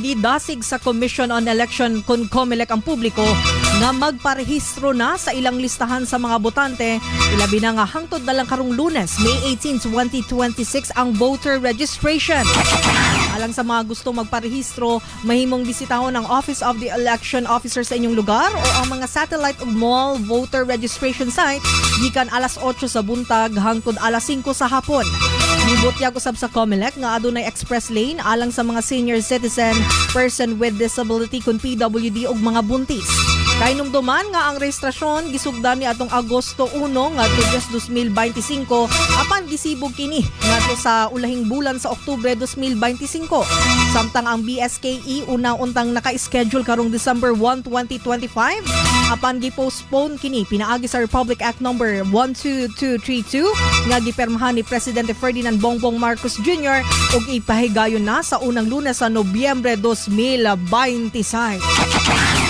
Gidasig sa Commission on Election kon COMELEC ang publiko nga magparehistro na sa ilang listahan sa mga botante, ilabi na nga hangtod na lang karong Lunes, May 18, 2026 ang voter registration. Alang sa mga gusto magparehistro, mahimong bisitahon ang Office of the Election Officer sa inyong lugar o ang mga satellite ug mall voter registration site gikan alas 8 sa buntag hangtod alas 5 sa hapon. Gibutyag usab sa COMELEC nga adunay express lane alang sa mga senior citizen, person with disability kun PWD ug mga buntis. Kahinumduman nga ang rehistrasyon gisugdan ni atong Agosto 1 ngadto 2025, apan gisibog kini ngadto sa ulahing bulan sa Oktubre 2025. Samtang ang BSKE una untang naka-schedule karong December 1, 2025, apan gi-postpone kini pinaagi sa Republic Act Number 12232 nga gipirmahan ni Presidente Ferdinand Bongbong Marcos Jr. ug ipahigayon na sa unang Lunes sa Nobyembre 2026.